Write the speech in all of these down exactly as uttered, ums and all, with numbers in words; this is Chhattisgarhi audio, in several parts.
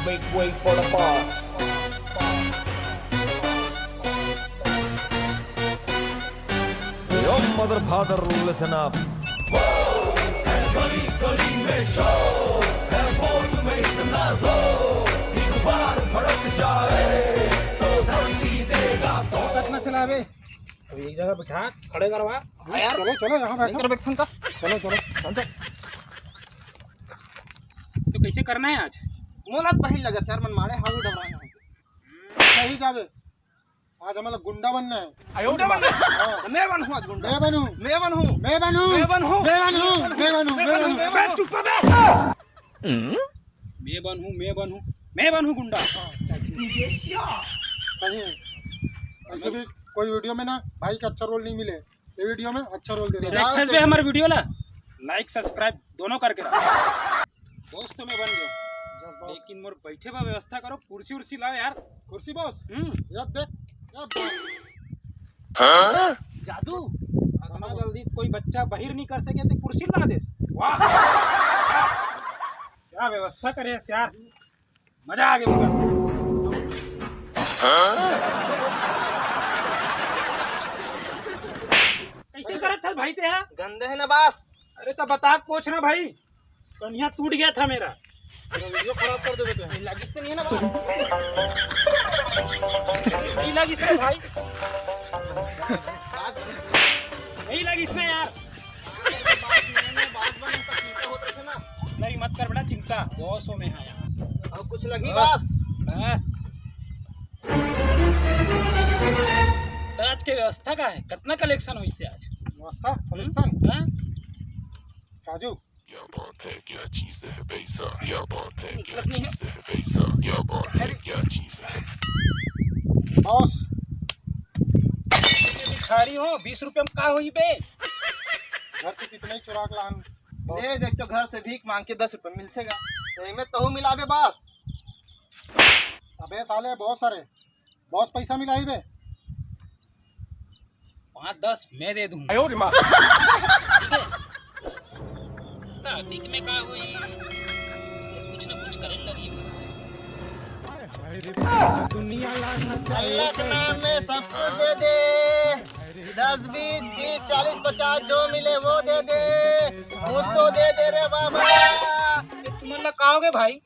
Wait, wait for the boss. Yo, mother father, listen up. गली गली में शोर है, बॉस में इतना जोर, एक बार भड़क जाए तो धरती देगा। कितना चलावे? अभी एक जगह बिठा, खड़े करवा। हाँ यार, चलो, चलो, यहाँ बैठो। इधर बैठ, संता। चलो, चलो। संता। तो कैसे करना है आज? मोला तो पहिल लगत यार, मन मारे हाउ डराए हैं। सही जावे। आज हमला गुंडा बनना है। गुंडा बनना है? हाँ। मैं बनहूँ आज गुंडा। मैं बनूँ। मैं बनहूँ। मैं बनूँ। मैं बनहूँ। मैं बनूँ। मैं बनूँ। मैं बनूँ। मैं बनूँ। मैं बनूँ। मैं बनहूँ, मैं बनहूँ, मैं बनहूँ गुंडा। सही है। ऐसे भी कोई वीडियो में ना भाई का अच्छा रोल नहीं मिले, ये वीडियो में अच्छा रोल दे रहा है। देखते हुए हमारे वीडियो ला लाइक सब्सक्राइब दोनों करके रख। दोस्त तो मैं बन गया, लेकिन मोर बैठे बा व्यवस्था करो, कुर्सी उर्सी लाओ यार। कुर्सी बॉस? हम्म। यार देख, यार बॉस। जादू। इतना जल्दी कोई बच्चा बहिर नहीं कर सके तो कुर्सी ला दे। वाह, क्या व्यवस्था करे यार, मजा आ गया। कैसे करत था भाई ते, हाँ? गंदे है ना बॉस। अरे तो बता, पूछ ना भाई, कनिया टूट गया था मेरा। मेरा वीडियो खराब कर देबे ते। लागिस तो नहीं है ना बॉस? नहीं लागिस रे भाई। नहीं लागिस ना यार। बॉस बने तो चिंता होत रथे ना। नहीं, मत कर बेटा चिंता, बॉस हो मैं, हाँ यार। और कुछ लगी बॉस? बस। तो आज के व्यवस्था का है, कितना कलेक्शन होइस हे आज? व्यवस्था? कलेक्शन? हाँ? राजू, क्या बात है, क्या चीज है पैसा, क्या बात है, क्या चीज है पैसा, क्या बात है, क्या चीज है। बॉस। भिखारी हो, बीस रुपया में का होई बे? घर से कितना ही चुरा के लान। ले देख, तो घर से भीख मांग के दस रुपया मिलथे गा, तो एमे तहू मिलाबे बॉस। अबे साले, बहुत सारे बॉस पैसा मिलाही बे। पाँच दस मैं दे दूंगा। आयो रे माँ। ठीक है? तो अधिक में का हुई? कुछ ना कुछ करे लगी। अल्लाह के नाम में सब कुछ दे दे। दस, बीस, तीस, चालीस, पचास, जो मिले वो दे दे। कुछ तो दे दे रे बाबा। ये तुमन ला का होगे भाई?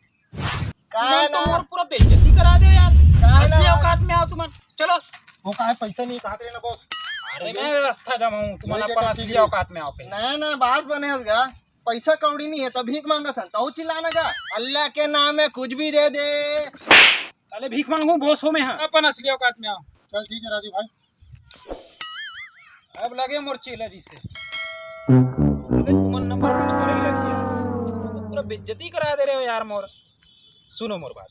का तुमन तो ना? मोर पूरा बेइज्जती करा दे यार। का असली ना? औकात में आओ तुमन। चलो। वो का है, पैसा नहीं, कहा थे ना बॉस? अरे मैं व्यवस्था जमाऊं, तुमन अपन असली औकात में आओ पे। ना ना, बॉस बने हस गा, पैसा कौड़ी नहीं है तो भीख मांगत हन, तहू चिल्लाना गा। अल्लाह के नाम में कुछ भी दे दे। साले भीख मांगू बॉस हो मैं, हाँ। अपन असली औकात में आओ। चल ठीक है राजू भाई। अब लगे मोर चेला जी से। अरे तुमन नंबर कुछ करे लगी यार। तुम तो पूरा बेइज्जती करा दे रहे हो यार मोर। सुनो मोर बात।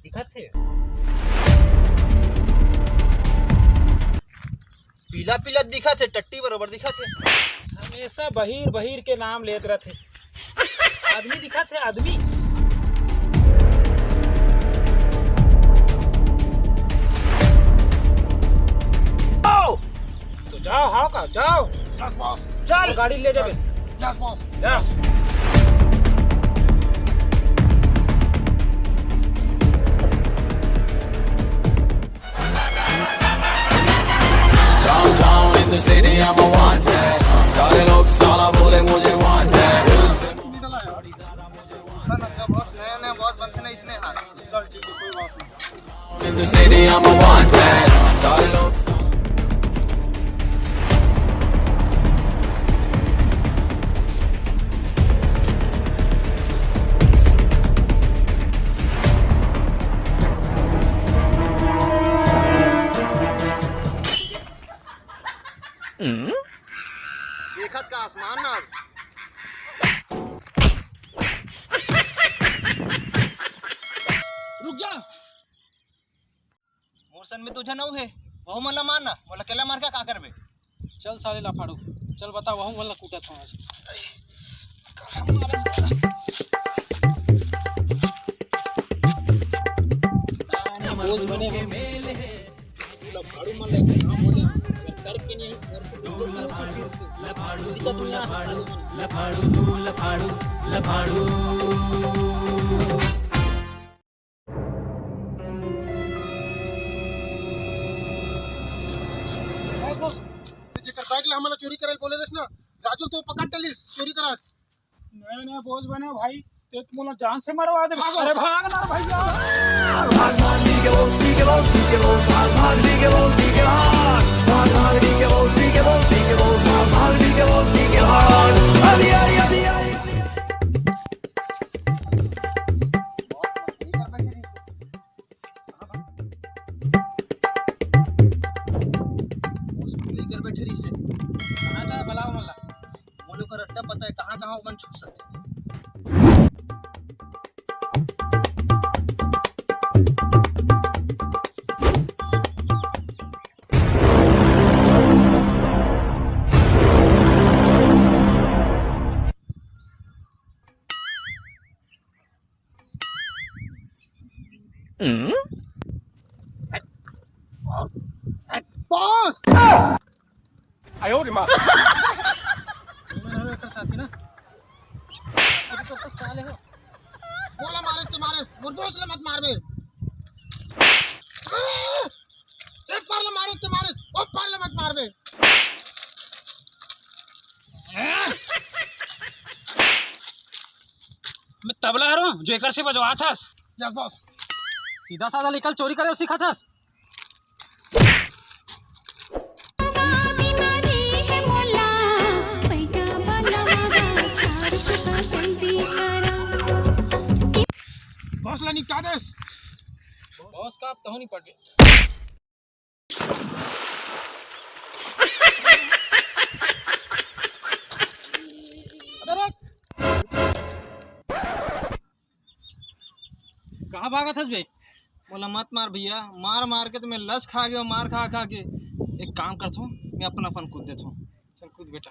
दिखत हे? पीला पीला दिखत हे, टट्टी बरोबर दिखत हे। हमेशा बहिर बहिर के नाम लेत रथे। आदमी दिखत हे, आदमी। आओ। तो जाओ, हाव का, जाओ। Yes boss. चल। गाड़ी ले जाबे। Yes boss. Yes. Downtown in the city, I'm a wanted। सारे लोग साला बोले मुझे wanted। बॉस, नया नया बॉस बनते ना, इसने हारा। चल ठीक है, कोई बात नहीं। In the city, I'm a wanted। सारे लोग देखत का आसमान ना। रुक जा। मोर संग में दू झन अउ हे, वहू मन ला मार ना, मोला अकेला मार के का करबे? चल साले लाफाड़ू, चल बता, वहू मन ला कूटत हूँ आज। बोझ बने हो। लाफाड़ू मन ला एक काम बोले, अगर करके नहीं, घर को लफाड़ू, लफाड़ू, लफाड़ू। बॉस, ते जेकर बाइक ला हमला चोरी करे बोले रेस ना, राजू तो पकड़ टलिस चोरी करा। नहीं नहीं बॉस बने भाई, ते तो मोला जान से मरवा दे। भागो। अरे भाग ना भैया। भाग भाग डी के बॉस, डी के बॉस, डी के बॉस, भाग भाग डी के बॉस, डी के भाग। भाग भाग डी के बॉस, डी के बॉस, डी के बॉस, भाग भाग डी के बॉस, डी के भाग। अरे अरे अरे अरे। बॉस मन तो इकर बैठे रहिसे। कहाँ जाए बलाओ मन ला। वो लोग का रट्टा पता है कहाँ कहाँ ओमन छुप सकते। बॉस। आयो रे माँ। एकर साथी ना। अरे तो साले हो। बोला मारेस ते मारेस, मोर बॉस ला मत मारबे। एक बार ला मारेस ते मारेस, ओ बार ला मत मारबे। मैं तबला हरो, जो एकर से बजवाथस। Yes boss. सीधा साधा निकल, चोरी करे सीखथस। बॉस ला निपटा देस। बॉस का अब तहु नहीं पटे। अबे रुक। कहाँ भागत हस बे? मोला मत मार भैया, मार मार के तो मैं लस खा गयो, मार खा खा के। एक काम करथो, मैं अपन अपन कूद देथो। चल कूद बेटा।